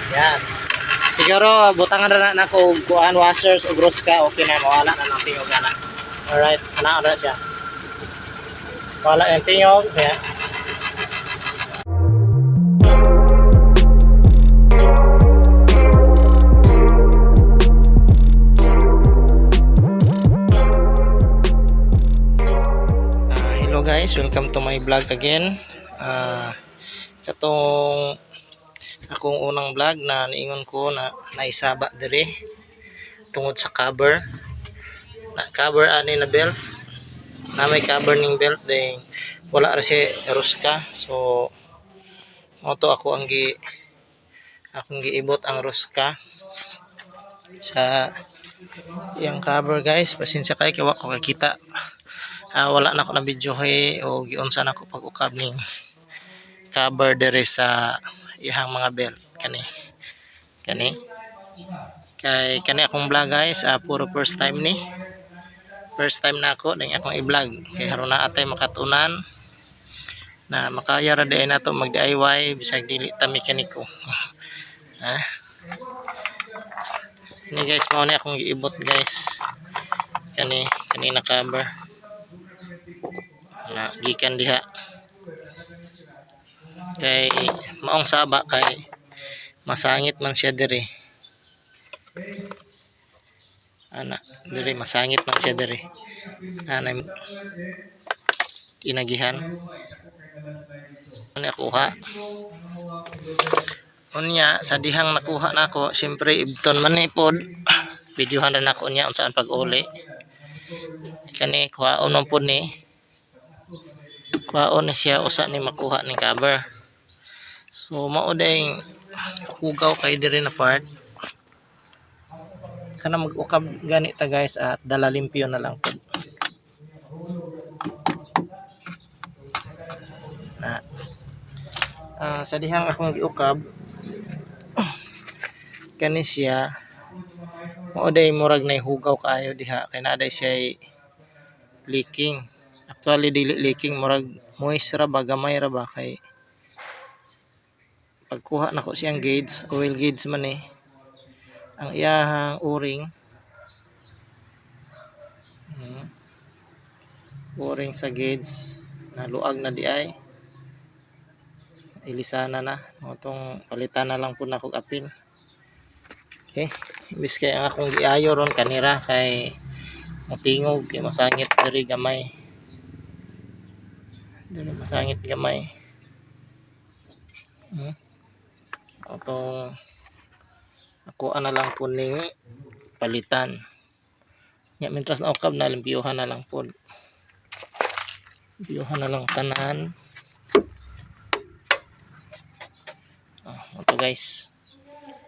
Yan. Siguro butangan ra na nako og kuan washers og ruska, okay na, mawala na ng tingog ana. Alright, ana ra siya. Wala yung tingog. Yeah. Hello guys, welcome to my vlog again. Katong akong unang vlog na niingon ko na naisaba diri tungod sa cover. Na cover ani na belt. Na may cover ning belt ding wala ra siya ruska. So mo to ako ang gi akong giibot ang ruska sa iyang cover guys. Pasensya kay kay wa ko kakita. Wala na ako na video he o giunsa na ako pag-ukab ning cover diri sa iyang mga belt kani. Kani. Kay kani akong vlog guys, puro first time ni. First time na ako ning akong i-vlog kay haron na atay makatunan na makaya ra di nato mag DIY bisag dili ta mekaniko. Ha? Ni guys, mao ni akong giibot guys. Kani kani na cover. Na gikan diha. Kay maong saba kay masangit man siya diri. Ana, diri masangit man siya diri. Ana inagihan. Ano nakuha? Unya sa dihang nakuha nako, syempre ibton man ni pod. Videohan ra nako unya unsaan pag-uli. Kani kuhaon man pod ni. Kuhaon ni siya usa ni makuha ni cover. So mao dayng hugaw kay diri na part. Kana mag-ukab gani ta guys at dala limpyo na lang pod. Na sa dihang akong giukab kani siya mao day murag nay hugaw kaayo diha kay naa day siya leaking. Actually dili leaking, murag moist ra ba, gamay ra ba kay pagkuha nako siyang gauge, oil gauge man ni ang iyahang o-ring. O-ring sa gauge na luag na di ay ilisana na mo tong palitan na lang pud nako apil. Okay, imbis kay ang akong giayo ron kanira kay motingog kay masangit diri gamay. Diri masangit gamay. Atong ako na lang po ning palitan. Nya mientras na ukab na limpyuhan na lang po. Limpyuhan na lang tanan. Ito guys.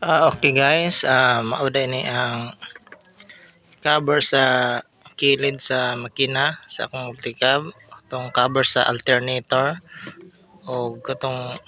Okay guys, mao day ni ang cover sa kilid sa makina sa akong multicab, atong cover sa alternator o katong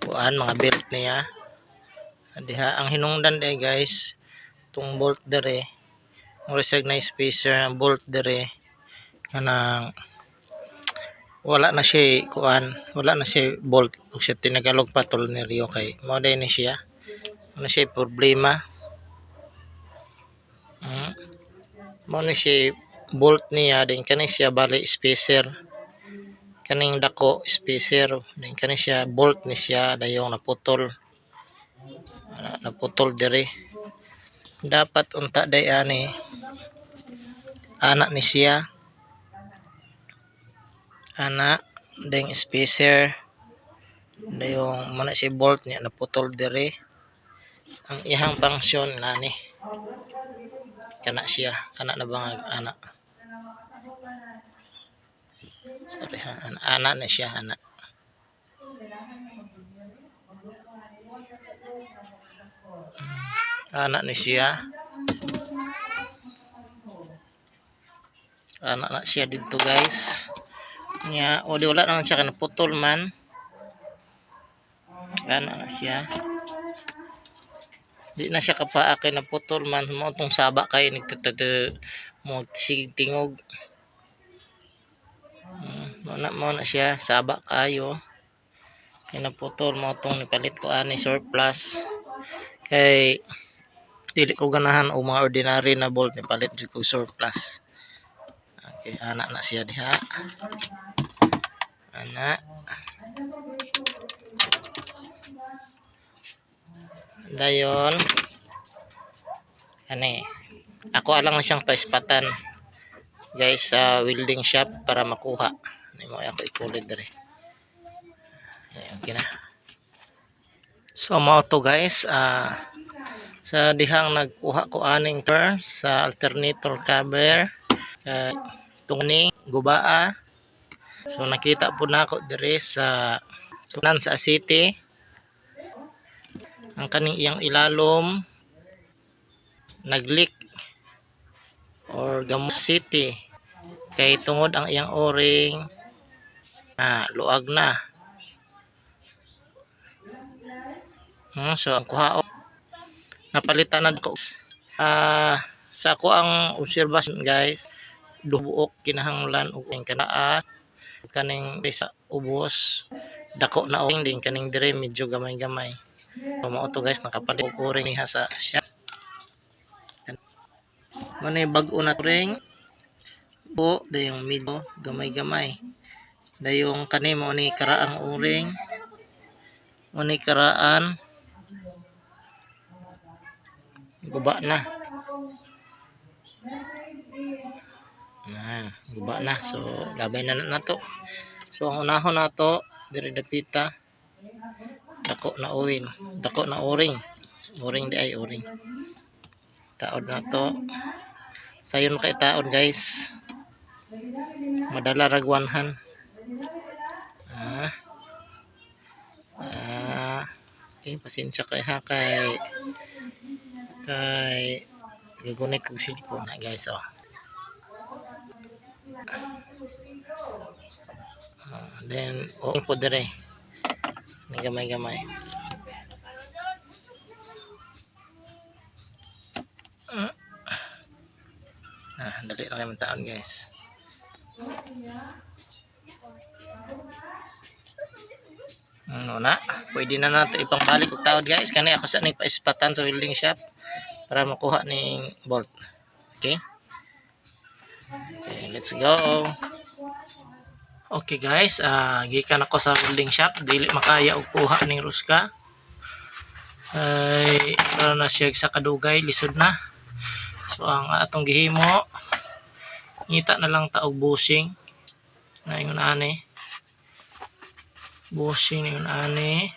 kuan mga belt niya. Diha ang hinungdan day guys, tong bolt dere, murag na spacer ang bolt dere kanang wala na siya kuan, wala na siya bolt ug sa tinagalog pa tornilyo kay mao day ni siya. Ano siya problema? Mao ni siya bolt niya din kani siya bali spacer. Kaning dako spacer din kani siya bolt ni siya dayong naputol. Naputol diri. Dapat unta day ani ana ni siya. Ana ding spacer dayong mo na siya bolt niya naputol diri. Ang iyang function nani kana siya, kana na bangag ana. Sorry ha, ana, ana na siya ana. Ana ni siya. Ana na siya dito guys. Nya o di wala naman siya kanaputol man. Ana na siya. Di na siya kapaa kay naputol man mo tong saba kay nagtatag mo sige tingog. Mo na siya saba kayo. Kay naputol mo tong nipalit ko ani surplus. Kay dili ko ganahan og mga ordinary na bolt, nipalit jud kog surplus. Okay, ana na siya diha. Ana. Dayon ani ako alang na siyang paispatan guys sa welding shop para makuha. Ani mo ako ipulid diri. Okay na. So mao to guys, sa dihang nagkuha ko aning ter sa alternator cover, tungni gubaa. So nakita po nako diri sa sunan sa city ang kaning iyang ilalom nagleak or gamo city kay tungod ang iyang o-ring na luag na. So ang kuha napalitan na ko. Sa ako ang obserbasyon guys, dubuok kinahanglan og ang kanaas kaning sa ubos dako na o din kaning dire medyo gamay-gamay. So mao to guys, nakapalit og o-ring niya sa shop. Mao ni bag-o na ring o dayong medyo gamay-gamay. Dayong kani mao ni karaang o-ring, mao ni karaan guba na. Na, guba na. So labay na nato. So ang unahon nato diri dapita dako na uwin, dako na o-ring. O-ring di ay o-ring. Taod na to. Sayon kay taod guys. Madala rag wanhan. Okay, pasensya kay ha kay kay gagunit kog cellphone na guys oh. Then o po dire. Ni gamay-gamay. Dali lang kayo taon guys. Ano na, pwede na nato ipangbalik og taod guys. Kani ako sa ning paispatan sa welding shop para makuha ning bolt. Okay? Okay, let's go. Okay guys, gikan ako sa welding shop, dili makaya og kuha ning ruska. Ay para na siya sa kadugay, lisod na. So ang atong gihimo, ngita na lang ta og bushing. Na ingon ani. Bushing ingon ani.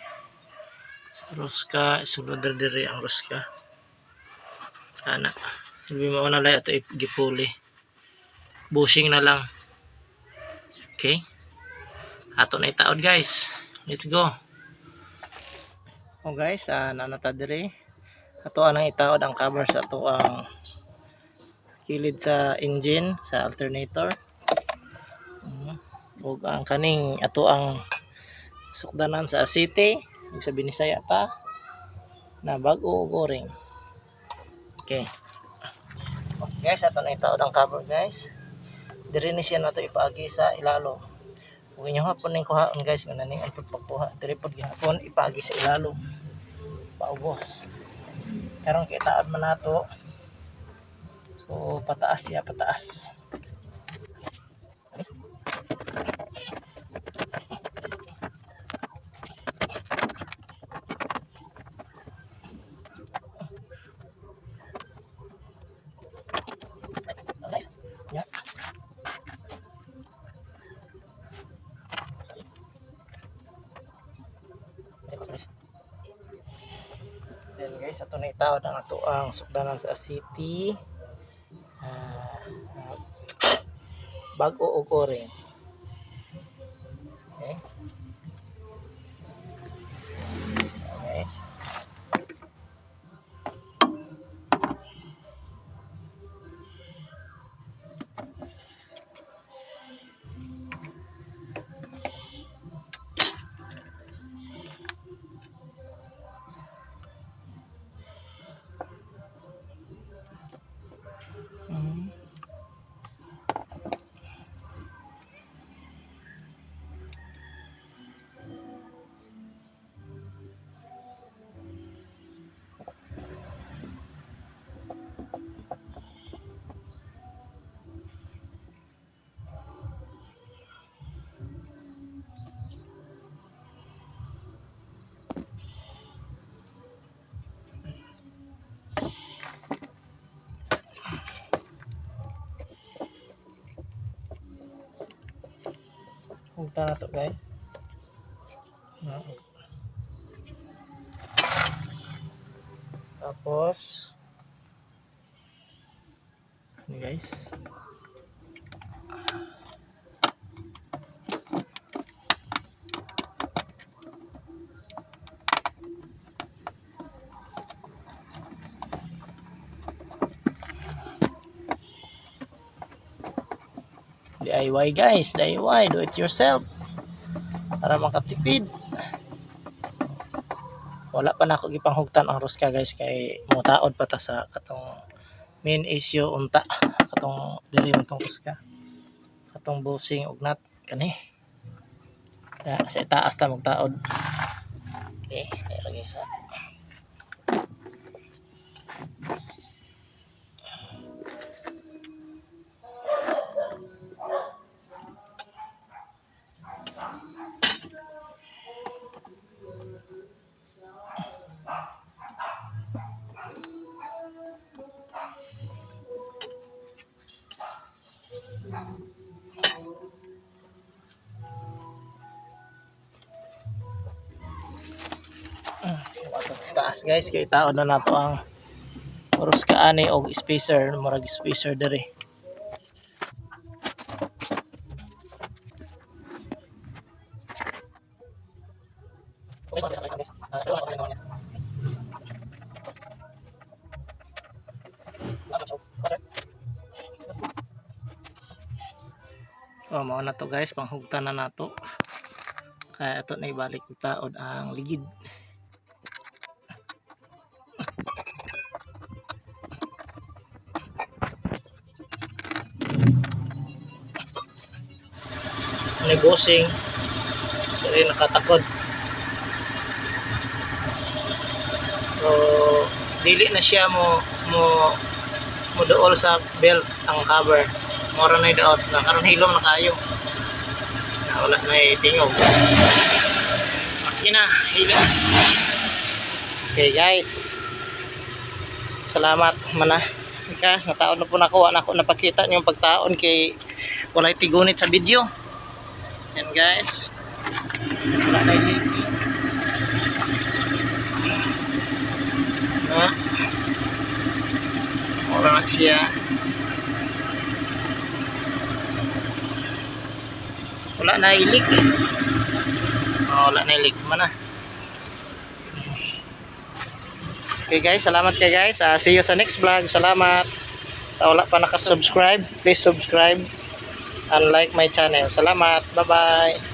Sa ruska, sulod diri ang ruska. Ana, sabi mo na lang ato gipuli. Bushing na lang. Okay? Ato na itaod guys. Let's go. Oh guys, nanata diri. Ato anang itaod ang cover sa ato ang kilid sa engine, sa alternator. Ug ang kaning ato ang sukdanan sa city, ug sa Binisaya pa na bag-o og o-ring. Okay. Okay guys, ato na itaod ang cover guys. Diri ni siya nato ipaagi sa ilalom. Ug inyo hapon ning kuhaon guys, nga naning antod pagkuha diri pod gihapon ipaagi sa ilalom. Paubos. Karon kay taod man nato. So pataas siya, pataas. Guys. Yeah. Then guys, ato na itaod ang ato ang sukdanan sa city. Bag-o og o-ring. Okay. Guys. Hugtan na to, guys. Tapos ano, guys? DIY, guys, DIY, do it yourself. Para makatipid. Wala pa nako gipanghugtan ang ruska, guys, kay mutaod pa ta sa katong main issue unta, katong dili man tong ruska. Katong busing ug nut kani. Sa itaas ta magtaod. Okay, lagi sa taas, guys, kay taod na nato ang ruska ani og spacer, murag spacer diri. Oh, mao na to, guys, panghugtan na nato. Kaya ato na ibalik og taod ang ligid. May busing diri nakatakod. So dili na siya mo mo mo duol sa belt ang cover. Mora na daot na karon, hilom na kayo. Na wala na tingog. Okay na, hilom. Okay, guys. Salamat mana. Guys, nataon na po nako, wala ko napakita niyong pagtaon kay walay tigunit sa video. Yan, guys. Wala na leak. Na. Wala na siya. Wala na i-leak. Oh, wala na i-leak. Mana. Okay, guys, salamat kay guys. See you sa next vlog. Salamat. Sa wala pa nakasubscribe, please subscribe and like my channel. Salamat. Bye-bye.